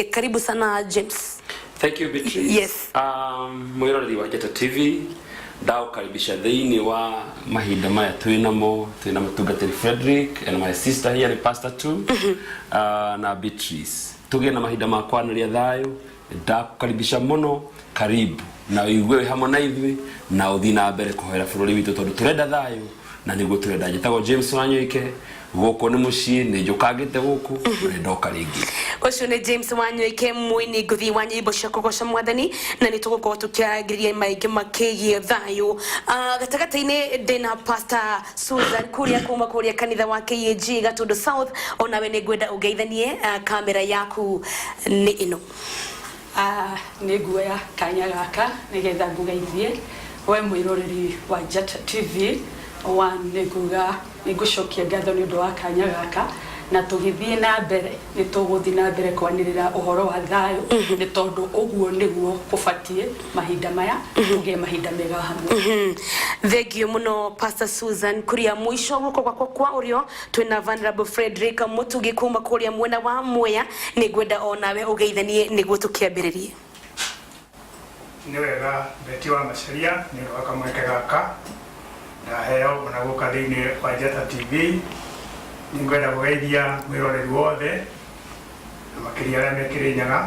Karibu sana James. Thank you, Beatrice. Yes. Mwiroreri wa Njata TV, ndagũkaribisha thĩinĩ wa mahinda maya twĩ namo, twĩ na mũtungatĩri Frederick and my sister here ni Pastor too, na Beatrice. Tũgĩe na mahinda ma kwanĩria thayũ. Ndagũkaribisha mũno, karibu na ũigue wĩ hamwe na ithuĩ na ũthiĩ na mbere kũhoera bũrũri witũ tondũ tũrenda thayũ na nĩguo tũrenda. Njĩtagwo James Wanyoike, gũkũ nĩ mũciĩ, nĩ njũkangĩte gũkũ na nĩ ndoka rĩngĩ. Ũcio nĩ James Wanyoike, mũini ngũthi wa nyĩmbo cia kũgoca mwathani, na nĩ tũgũkorwo tũkĩarĩrĩria maingĩ makĩgiĩ thayũ. Gatagatĩ-inĩ ndĩna Pastor Susan kũrĩa kuma kũrĩa kanitha wa KAG Gatundu South. Onawe nĩ ngwenda ũngeithanie, kamera yaku nĩ ĩno. Nĩ nguoya kanya gaka nĩgetha ngũgeithie we mwĩroreri wa Njata TV. One, nĩ nguga nĩ ngũcokia ngatho nĩ ũndũ wa kanya gaka, na tũgĩthiĩ na mbere nĩ tũgũthiĩ na mbere kwanĩrĩra ũhoro wa thayũ, nĩ tondũ ũguo nĩguo kũbatiĩ mahinda maya tũgĩe mahinda mega hamwe. Thengio mũno, Pastor Susan. Kuria mũico guoko gwakwa kwa ũrĩo twĩna Venerable Frederick Mutugi kuma kũrĩa mwena wa Mwea. Nĩ ngwenda o nawe ũgeithanie nĩguo tũkĩambĩrĩrie. Nĩ wega, Beti wa Macharia, nĩ ũndũ wa kamweke gaka ndaheo ona gũka thĩinĩ wa Njata TV. Nĩ ngwenda kũgeithia mwĩroreri wothe na makĩria arĩa me Kĩrĩnyaga,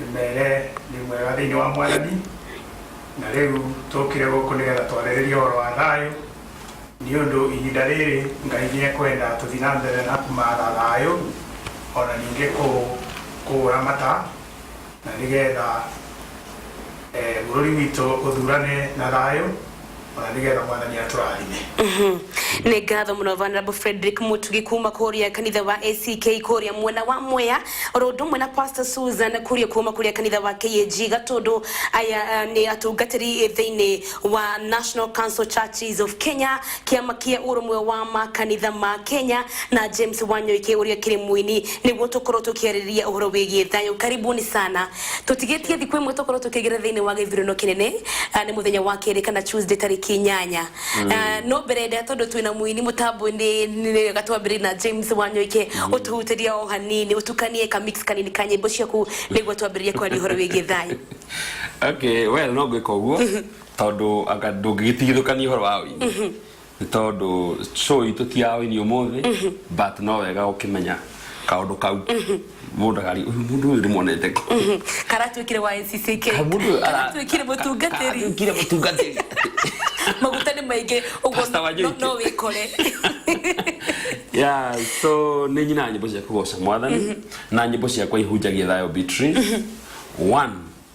ndĩmere nĩ mwega thĩinĩ wa mwathani, na rĩu tũkire gũkũ nĩgetha twarĩrĩrie ũhoro wa thayũ, nĩ ũndũ ihinda rĩrĩ Ngai nĩ ekwenda tũthiĩ na mbere na kũmatha thayũ, ona ningĩ kũũramata, na nĩgetha bũrũri witũ ũthurane na thayũ, ona nĩgetha mwathani atũrathime. Nĩ ngatho mũno, Venerable Frederick Mutugi kuma kũrĩa kanitha wa ACK kũrĩa mwena wa Mwea, oro ũndũ ũmwe na Pastor Susan kũrĩa kuma kũrĩa kanitha wa KAG Gatundu. Aya nĩ atungatĩri thĩinĩ wa National Council Churches of Kenya, kĩama kĩa ũrũmwe wa makanitha ma Kenya, na James Wanyoike ũrĩa kĩrĩ mũini, nĩguo tũkorwo tũkĩarĩrĩria ũhoro wĩgiĩ thayũ. Karibuni sana. Tũtigĩtie thikũ ĩmwe tũkorwo tũkĩingĩra thĩinĩ wa gĩthurano kĩnene, nĩ mũthenya wa kerĩ kana Tuesday tarĩki 8. No mbere ndaya, tondũ twĩna mũini mũtambo-inĩ, nĩ wega twambĩrĩrie na James Wanyoike, ũtũhutĩrie o hanini, ũtukanie ka mix kanini ka nyĩmbo ciaku nĩguo twambĩrĩrie kwaria ũhoro wĩgiĩ thayũ. Okay, well, no ngwĩka ũguo tondũ anga ndũngĩgĩtigithũkania ũhoro wa ũini, nĩ tondũ show itũ ti ya ũini ũmũthĩ, but no wega ũkĩmenya kaũndũ kau mũndũ agari ũyũ, mũndũ ũyũ ndĩmuonete kũ. Karatuĩkire wa NCCK. Ka mũndũ ũyũ Karatuĩkire mũtungatĩri. Karatuĩkire mũtungatĩri. Maguta nĩ maingĩ ũguo. Pastor Wanyoike. No wĩkore. Yeah, so nĩ nyina nyĩmbo cia kũgoca mwathani na nyĩmbo ciakwa ihunjagia thayũ. Beatrice, one,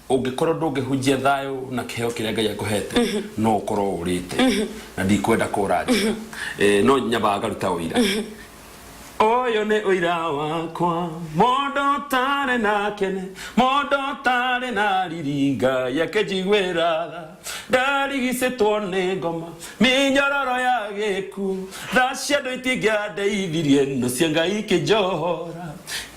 ũngĩkorwo ndũngĩhunjia thayũ na kĩheo kĩrĩa Ngai akũhete, no ũkorwo ũrĩte, na ndikwenda kũra njĩra. No nyambaga ngaruta ũira. Ũyũ nĩ ũira wakwa, mũndũ ũtarĩ na kene, mũndũ ũtarĩ na riri, Ngai akĩnjiguĩra tha. Ndarigicĩtwo nĩ ngoma, mĩnyororo ya gĩkuũ, tha cia andũ itingĩandeithirie, no cia Ngai ikĩnjohora.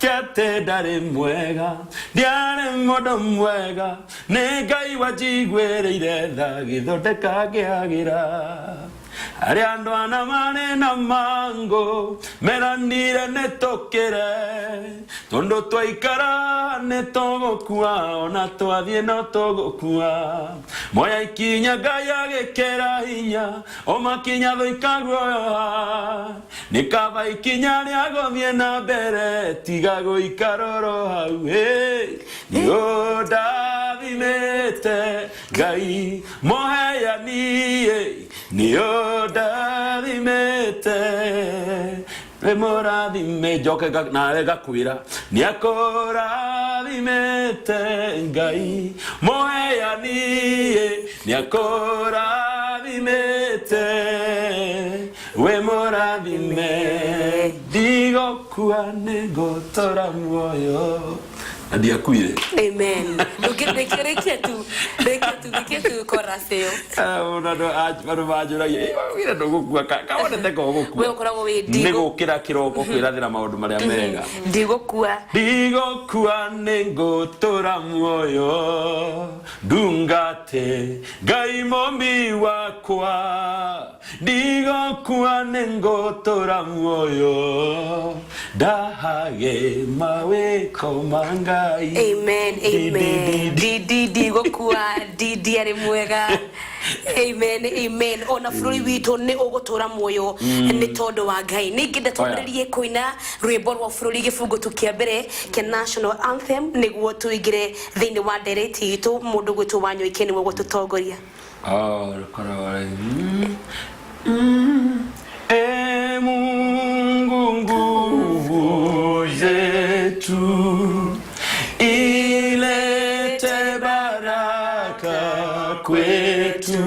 Ti atĩ ndarĩ mwega, ndiarĩ mũndũ mwega, nĩ Ngai wanjiguĩrĩire tha, gĩthondeka ngĩagĩra. Arĩa andũ ana marĩ na mangũ meranire nĩ tũkĩre, tondũ twaikara nĩ tũgũkua, ona twathiĩ no tũgũkua. Moya ikinya, Ngai agĩkĩra hinya, ũmakinya thũikaguoyoha. Nĩ kaba ikinya rĩa gũthiĩ na mbere tiga gũikara oro hau. Hey, nĩ ũndathimĩte Ngai mũheani, nĩ ũndathimĩte, wĩ mũrathime. Njoke nawe ngakwĩra nĩ akũrathimĩte Ngai mũheani, nĩ akũrathimĩte, wĩ mũrathime. Ndigũkua, nĩ ngũtũra muoyo. Na ndiakuire. Amen. Ndũngĩrĩkia, rĩkia tu, rĩkia tu, rĩkia tu chorus ĩyo. Andũ manjũragia, "Eh, waugire ndũgũkua, kawonete ka ũgũkua?" We ũkoragwo wĩ nĩ gũkĩra kĩroko kwĩrathĩra maũndũ marĩa mega. Ndigũkua. Ndigũkua, nĩ ngũtũra muoyo, ndungate Ngai mũmbi wakwa. Ndigũkua, nĩ ngũtũra muoyo, ndahage mawĩko ma Ngai. Amen. Di, di, Amen. di, di. Di ndigũkua, didi arĩ mwega. Amen, amen. Ona bũrũri witũ nĩ ũgũtũra muoyo nĩ tondũ wa Ngai. Nĩ ingĩenda twambĩrĩrie kũina rwĩmbo rwa bũrũri, gĩbungo tu kĩa mbere kĩa national anthem, nĩguo tũingĩre thĩinĩ wa ndereti itũ. Mũndũ gwĩtwo Wanyoike nĩwe ũgũtũtongoria. Oh, rũkoragwo E Mungu nguvu zetu, ilete baraka kwetu,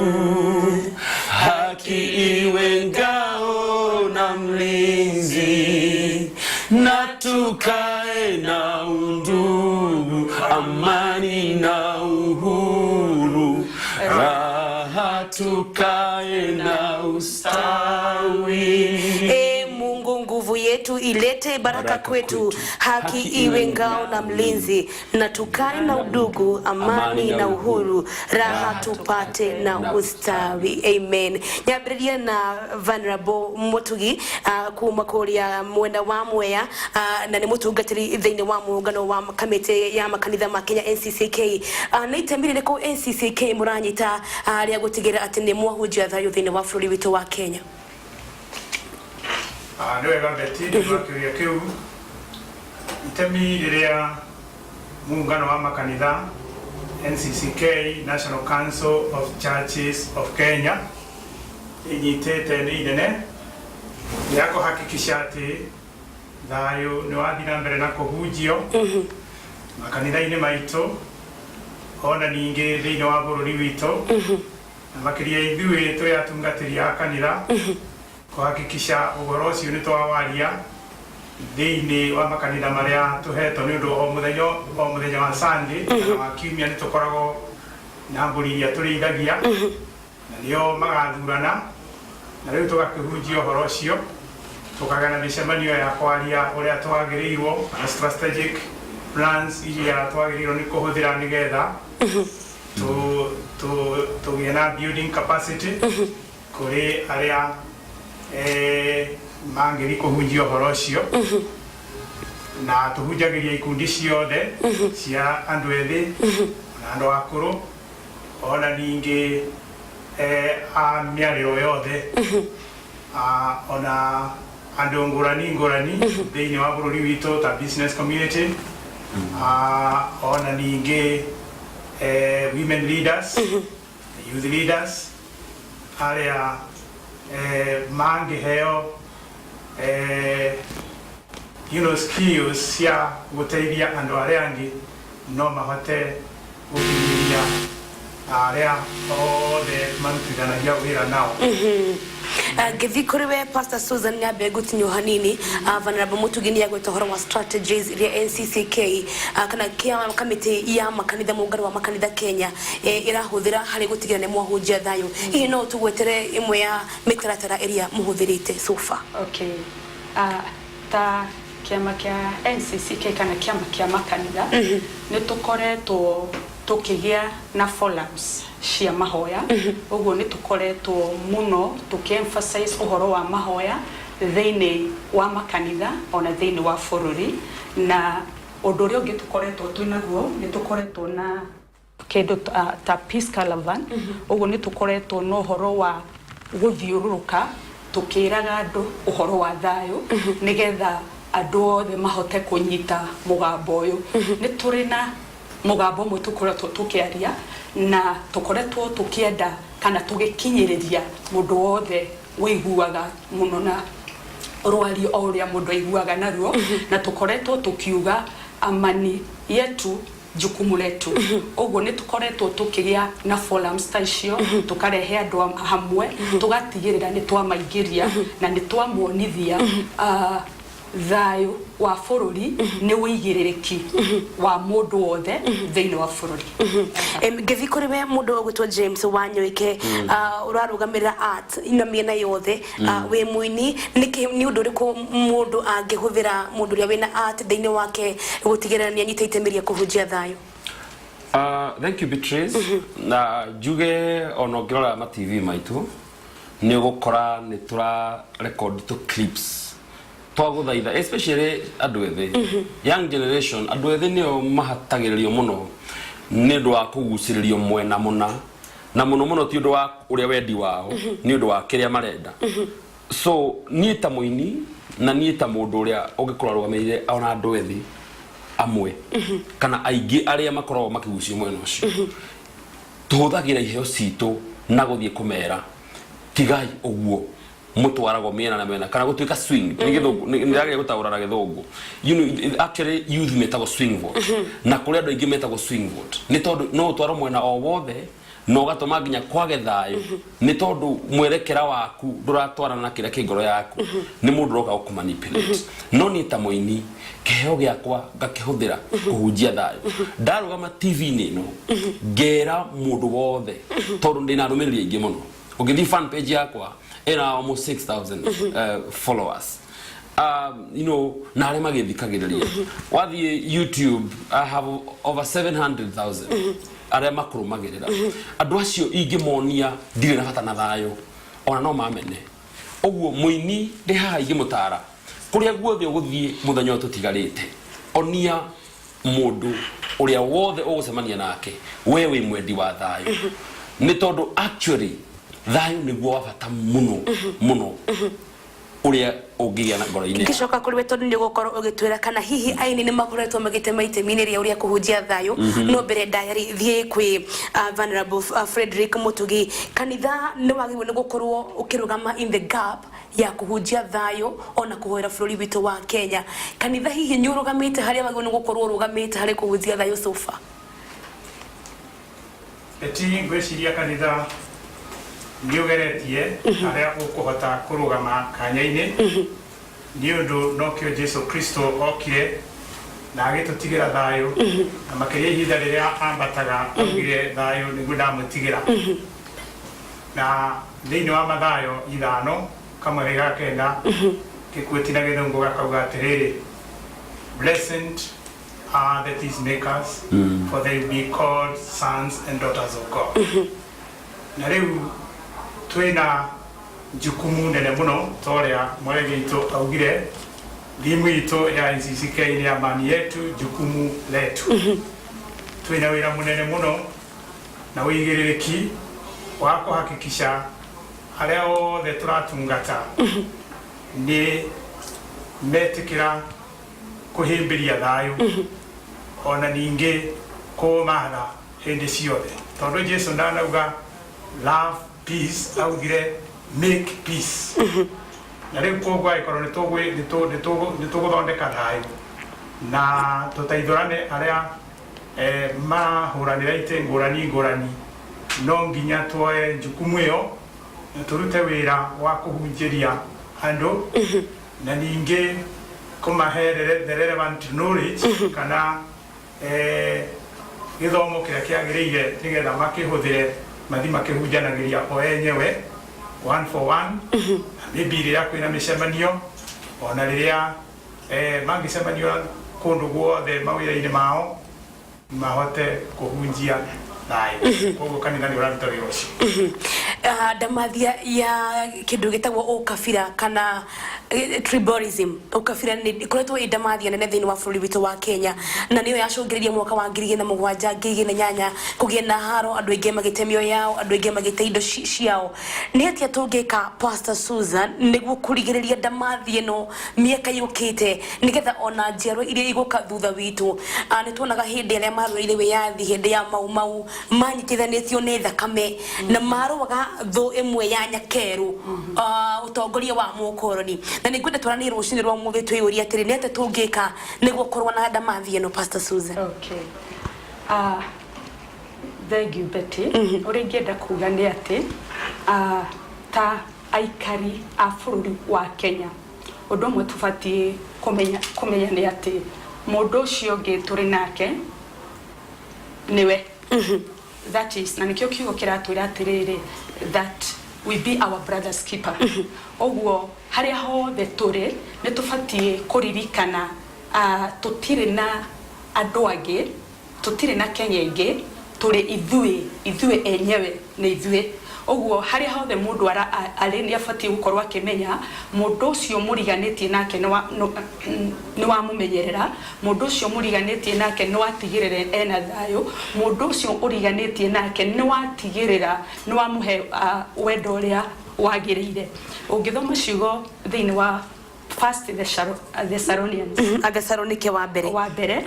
haki iwe ngao na mlinzi, na tukae na undugu, amani na uhuru, raha tukae na ustawi. E Mungu nguvu yetu, ilete baraka Baraka kwetu, kwetu, haki iwe ngao na mlinzi, na tukae na udugu, amani na uhuru, raha tupate na ustawi. Amen. Nyambĩrĩrie na Venerable Mutugi kuma kũrĩa mwena wa Mwea, na nĩ mũtungatĩri thĩinĩ wa mũngano wa kamĩtĩ ya makanitha ma Kenya, NCCK. Nĩ itemi rĩrĩkũ NCCK mũranyita rĩa gũtigĩrĩra atĩ nĩ mwahunjia thayũ thĩinĩ wa bũrũri witũ wa Kenya? Nĩ wega, Beti, nĩ wa kĩũria kĩu. Itemi rĩrĩa muungano wa makanitha NCCK, National Council of Churches of Kenya, ĩnyitĩte nĩ inene rĩa kũhakikisha atĩ thayũ nĩ wathiĩ na mbere na kũhunjio makanitha-inĩ maitũ, ona ningĩ thĩinĩ wa bũrũri witũ, na makĩria ithuĩ tũrĩ atungatĩri a kanitha, kũhakikisha ũhoro ũcio nĩ twawaria thĩinĩ wa makanitha marĩa tũhetwo, nĩ ũndũ o mũthenya o mũthenya wa Sunday kana wa kiumia nĩ tũkoragwo na mbũri iria tũrĩithagia, na nĩo magathurana, na rĩu tũgakĩhunjia ũhoro ũcio, tũkagĩa na mĩcemanio ya kwaria ũrĩa twagĩrĩirwo kana strategic plans iria twagĩrĩirwo nĩ kũhũthĩra nĩgetha tũgĩe na building capacity kũrĩ arĩa mangĩthiĩ kũhunjia ũhoro ũcio. Na tũhunjagĩria ikundi ciothe cia andũ ethĩ na andũ akũrũ, ona ningĩ a mĩarĩro yothe, ona andũ ngũrani ngũrani thĩinĩ wa bũrũri witũ ta business community, ona ningĩ women leaders, youth leaders, arĩa mangĩheo skills cia gũteithia andũ arĩa angĩ, no mahote gũkinyĩria arĩa othe marutithanagia wĩra nao. Ngĩthiĩ kũrĩ we Pastor Susan, nyambe ngũtinywo hanini. Venerable Mutugi nĩ agweta ũhoro wa strategies iria NCCK, kana kĩa kamĩtĩ ya makanitha, mũngano wa makanitha Kenya, ĩrahũthĩra harĩ gũtigĩrĩra nĩ mwahunjia thayũ. Hihi no tũgwetere ĩmwe ya mĩtaratara ĩrĩa mũhũthĩrĩte so far? Okay. Ta kĩama kĩa NCCK kana kĩama kĩa makanitha, nĩ tũkoretwo tũkĩgĩa na forums cia mahoya. Ũguo nĩ tũkoretwo mũno tũkĩ-emphasize ũhoro wa mahoya thĩinĩ wa makanitha ona thĩinĩ wa bũrũri. Na ũndũ ũrĩa ũngĩ tũkoretwo twĩ naguo, nĩ tũkoretwo na kĩndũ ta peace caravan. Ũguo nĩ tũkoretwo na ũhoro wa gũthiũrũrũka tũkĩraga andũ ũhoro wa thayũ, nĩgetha andũ othe mahote kũnyita mũgambo ũyũ. Nĩ tũrĩ na mũgambo ũmwe tũkoretwo tũkĩaria, na tũkoretwo tũkĩenda kana tũgĩkinyĩrĩria mũndũ wothe wĩiguaga mũno na rwario o ũrĩa mũndũ aiguaga naruo, na tũkoretwo tũkiuga, "Amani yetu jukumu letu." Ũguo nĩ tũkoretwo tũkĩgĩa na forums ta icio, tũkarehe andũ hamwe, tũgatigĩrĩra nĩ twamaingĩria na nĩ twamonithia. Thayũ wa bũrũri nĩ ũigĩrĩrĩki wa mũndũ wothe thĩinĩ wa bũrũri. Ngĩthiĩ kũrĩ we mũndũ ũgwĩtwo James Wanyoike, ũrarũgamĩrĩra art na mĩena yothe, wĩ mũini, nĩkĩ nĩ ũndũ ũrĩkũ mũndũ angĩhũthĩra, mũndũ ũrĩa wĩna art thĩinĩ wake, gũtigĩrĩra nĩ anyita itemi rĩa kũhunjia thayũ? Thank you, Beatrice. Na njuge ona ũngĩrora ma TV maitũ nĩ ũgũkora nĩ tũra record tũ clips twagũthaitha, especially andũ ethĩ, young generation. Andũ ethĩ nĩo mahatagĩrĩrio mũno nĩ ũndũ wa kũgucĩrĩrio mwena mũna, na mũno mũno ti ũndũ wa ũrĩa wendi wao, nĩ ũndũ wa kĩrĩa marenda. So niĩ ta mũini na niĩ ta mũndũ ũrĩa ũngĩkorwo arũgamĩrĩire ona andũ ethĩ amwe kana aingĩ arĩa makoragwo makĩgucio mwena ũcio, tũhũthagĩra iheo citũ na gũthiĩ kũmera tigai ũguo mũtwaragwo mĩena na mĩena kana gũtuĩka swing. Nĩ gĩthũngũ, nĩndĩrageria gũtaũra na gĩthũngũ. Actually youth metagwo swing vote, na kũrĩ andũ aingĩ metagwo swing vote nĩ tondũ no ũtwarwo mwena o wothe na ũgatũma nginya kwage thayũ, nĩ tondũ mwerekera waku ndũratwarana na kĩrĩa kĩ ngoro yaku, nĩ mũndũ ũroka gũkũmanipulate. No niĩ ta mũini, kĩheo gĩakwa ngakĩhũthĩra kũhunjia thayũ. Ndarũgama TV-inĩ ĩno ngera mũndũ wothe, tondũ ndĩna arũmĩrĩri aingĩ mũno. Ũngĩthiĩ fan page yakwa ĩna almost 6000 followers na arĩa magĩthikagĩrĩria. Wathiĩ YouTube, I have over 700,000 arĩa makũrũmagĩrĩra. Andũ acio ingĩmonia ndirĩ na bata na thayũ, ona no mamene ũguo. Mũini ndĩ haha ingĩmũtara kũrĩa guothe ũgũthiĩ mũthenya ũyũ tũtigarĩte, onia mũndũ ũrĩa wothe ũgũcemania nake we wĩ mwendi wa thayũ, nĩ tondũ actually thayũ nĩguo wa bata mũno mũno ũrĩa ũngĩgĩa na ngoro-inĩ yaku. Ngĩcoka kũrĩ we, tondũ nĩ ũgũkorwo ũgĩtwĩra kana hihi aini nĩ makoretwo magĩtema itemi-inĩ rĩa ũrĩa kũhunjia thayũ, no mbere ndayarĩ thiĩ kwĩ Venerable Frederick Mutugi. Kanitha nĩ wagĩrĩirwo nĩ gũkorwo ũkĩrũgama in the gap ya kũhunjia thayũ ona kũhoera bũrũri witũ wa Kenya. Kanitha hihi nĩ ũrũgamĩte harĩa wagĩrĩirwo nĩ gũkorwo ũrũgamĩte harĩ kũhunjia thayũ so far? Eti, ngwĩciria kanitha nĩ ũgeretie harĩa ũkũhota kũrũgama kanya-inĩ, nĩ ũndũ nokĩo Jesu Kristo okire na agĩtũtigĩra thayũ, na makĩria ihinda rĩrĩa ambataga augire, "Thayũ nĩguo ndamũtigĩra." Na thĩinĩ wa Mathayo 5:9, gĩkuĩti na gĩthũngũ gakauga atĩrĩrĩ, "Blessed are the peacemakers, for they will be called sons and daughters of God." Na rĩu twĩna jukumu nene mũno, ta ũrĩa mwarĩria witũ augire, thimu itũ ya NCCK nĩ amani yetu jukumu letu. Twĩna wĩra mũnene mũno na ũigĩrĩrĩki wa kũhakikisha arĩa othe tũratungata nĩ metĩkĩra kũhĩmbĩria thayũ, ona ningĩ kũũmatha hĩndĩ ciothe, tondũ Jesu ndanauga "Love peace", augire "Make peace". Na rĩu koguo angĩkorwo nĩ tũgũthondeka thayũ na tũteithũrane arĩa marahũranĩra itĩ ngũrani ngũrani, no nginya tuoe jukumu ĩyo na tũrute wĩra wa kũhunjĩria andũ, na ningĩ kũmahe the relevant knowledge kana gĩthomo kĩrĩa kĩagĩrĩire, nĩgetha makĩhũthĩre mathi makĩhunjanagĩria o enyewe one for one, na maybe rĩrĩa kwĩna mĩcemanio, ona rĩrĩa mangĩcemanio kũndũ guothe mawĩra-inĩ mao, mahote kũhunjia thayũ. Koguo kanitha nĩ ũraruta wĩra ũcio. Ndamathia ya kĩndũ gĩtagwo ũkabira kana tribalism, ũkabira nĩ ĩkoretwo ĩ ndamathia nene thĩinĩ wa bũrũri witũ wa Kenya, na nĩyo yacũngĩrĩirie mwaka wa 2007, 2008 kũgĩe na haro, andũ aingĩ magĩte mĩoyo yao, andũ aingĩ magĩte indo ciao. Nĩ atĩa tũngĩka, Pastor Susan, nĩguo kũrigĩrĩria ndamathia ĩno mĩaka yũkĩte, nĩgetha ona njiarwa iria igũka thutha witũ? Nĩ tuonaga hĩndĩ arĩa marũĩrĩire wĩyathi, hĩndĩ ya Mau Mau, manyitithanĩtio nĩ thakame na marũaga thũ ĩmwe ya nyakerũ, ũtongoria wa mũkoroni. Na nĩ ngwenda twaranĩrie rũcinĩ rwa ũmũthĩ twĩyũrie atĩrĩ, nĩ atĩa tũngĩka nĩguo kũrũa na ndamathia ĩno, Pastor Susan? Okay. Thank you, Betty. Ũrĩa ingĩenda kuga nĩ atĩ ta aikari a bũrũri wa Kenya, ũndũ ũmwe tũbatiĩ Kũmenya nĩ atĩ mũndũ ũcio ũngĩ tũrĩ nake nĩwe, that is, na nĩkĩo kiugo kĩratwĩra atĩrĩrĩ, that we be our brother's keeper. Ũguo harĩa hothe tũrĩ, nĩ tũbatiĩ kũririkana tũtirĩ na andũ angĩ, tũtirĩ na Kenya ĩngĩ, tũrĩ ithuĩ enyewe nĩ ithuĩ. Ũguo harĩa hothe mũndũ arĩ, nĩ abatiĩ gũkorwo akĩmenya mũndũ ũcio mũriganĩtie nake nĩ wamũmenyerera, mũndũ ũcio mũriganĩtie nake nĩ watigĩrĩra ena thayũ, mũndũ ũcio ũriganĩtie nake nĩ watigĩrĩra nĩ wamũhe wendo ũrĩa wagĩrĩire. Ũngĩthoma ciugo thĩinĩ wa First Thessalonians, Athesalonike wa mbere. Wa mbere,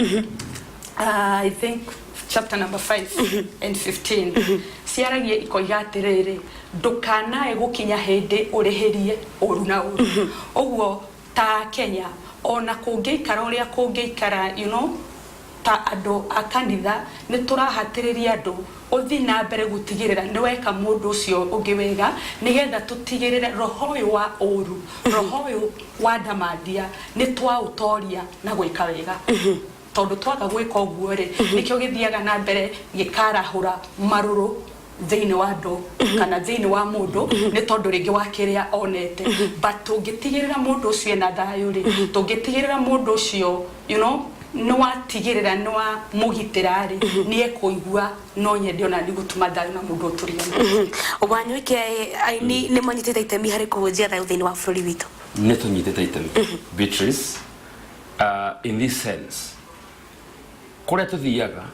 I think chapter number 5 and 15, ciaragie ikoiga atĩrĩrĩ, ndũkanae gũkinya hĩndĩ ũrĩhĩrie ũru na ũru. Ũguo ta Kenya, ona kũngĩikara ũrĩa kũngĩikara, ta andũ a kanitha nĩ tũrahatĩrĩria andũ ũthiĩ na mbere gũtigĩrĩra nĩ weka mũndũ ũcio ũngĩ wega, nĩgetha tũtigĩrĩre roho ũyũ wa ũru, roho ũyũ wa ndamandia, nĩ twaũtoria na gwĩka wega, tondũ twaga gwĩka ũguo rĩ, nĩkĩo gĩthiaga na mbere gĩkarahũra marũrũ thĩinĩ wa andũ kana thĩinĩ wa mũndũ, nĩ tondũ rĩngĩ wa kĩrĩa onete. But tũngĩtigĩrĩra mũndũ ũcio ena thayũ rĩ, tũngĩtigĩrĩra mũndũ ũcio nĩ watigĩrĩra nĩ wa mũgitĩra rĩ, nĩ ekũigua no nyende ona nĩ gũtuma thayũ na mũndũ ũtũriganĩte. Wanyoike, aini nĩ manyitĩte itemi harĩ kũhunjia thayũ thĩinĩ wa bũrũri witũ? Nĩ tũnyitĩte itemi, Beatrice, in this sense, kũrĩa tũthiaga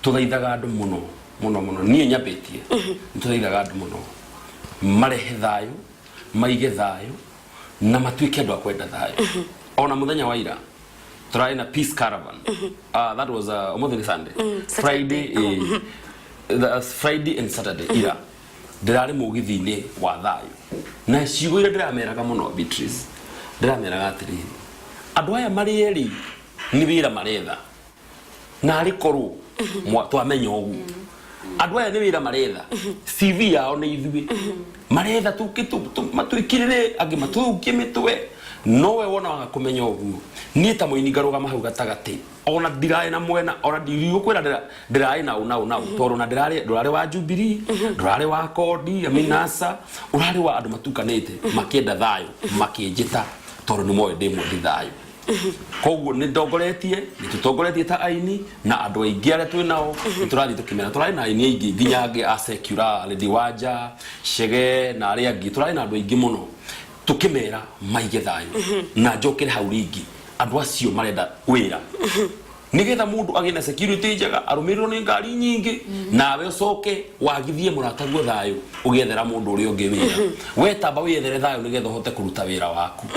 tũthaithaga andũ mũno mũno mũno. Niĩ nyambĩtie nĩ tũthaithaga andũ mũno marehe thayũ, maige thayũ na matuĩke andũ a kwenda thayũ. Ona mũthenya wa ira tũrarĩ na peace caravan. That was ũmũthĩ nĩ Sunday. Friday, that's Friday and Saturday. Ira ndĩrarĩ mũgithi-inĩ wa thayũ, na ciugo iria ndĩrameraga mũno, Beatrice, ndĩrameraga atĩrĩrĩ, andũ aya marĩ erĩ nĩ wĩra maretha, na arĩ korwo twamenya ũguo andũ aya nĩ wĩra maretha, CV yao nĩ ithuĩ maretha, tũke matwĩkĩrĩre angĩ matũthũkie mĩtwe. Nowe wona waga kũmenya ũguo, niĩ ta mũini ngarũgama hau gatagatĩ, ona ndirarĩ na mwena, ona ndigũkwĩra ndĩrarĩ na ũ na ũ na ũ, tondũ ona ndĩrarĩ, ndũrarĩ wa Jubilee, ndũrarĩ wa Kodi Aminasa, ũrarĩ wa andũ matukanĩte makĩenda thayũ, makĩnjĩta tondũ nĩ moĩ ndĩ mwendi thayũ. Koguo nĩ ndongoretie, nĩ tũtongoretie ta aini na andũ aingĩ arĩa twĩ nao, nĩ tũrathiĩ tũkĩmera. Tũrarĩ na aini aingĩ, nginya angĩ a secular, Lady Wanja Chege na arĩa angĩ, tũrarĩ na andũ aingĩ mũno tũkĩmera maige thayũ. Na njokere hau rĩngĩ, andũ acio marenda wĩra nigetha mũndũ agĩe na security njega, arũmĩrĩrwo nĩ ngari nyingĩ, nawe ũcoke wagithie mũrataguo thayũ ũgĩethera mũndũ ũrĩa ũngĩ wĩra. We tamba wĩethere thayũ nĩgetha ũhote kũruta wĩra waku.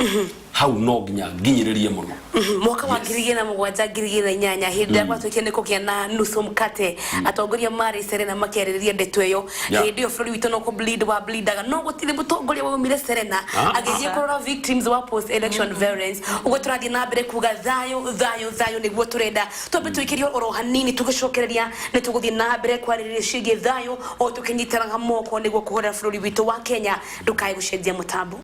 Hau no nginya nginyĩrĩrie mũno. Mwaka wa 2007, 2008, hĩndĩ ĩrĩa gwatuĩkire nĩ kũgĩa na nusu mkate, atongoria marĩ Serena makĩarĩrĩria ndeto ĩyo. Hĩndĩ ĩyo bũrũri witũ no kũ bleed wa bleedaga, no gũtirĩ mũtongoria waumire Serena agĩthiĩ kũrora victims wa post election violence. Ũguo tũrathiĩ na mbere kuga thayũ, thayũ, thayũ nĩguo tũrenda. Twambe tũikĩrio oro hanini, tũgĩcokereria nĩ tũgũthiĩ na mbere kwarĩrĩria ciĩgiĩ thayũ o tũkĩnyitanaga moko nĩguo kũhorera bũrũri witũ wa Kenya. Ndũkae gũcenjia mũtambo.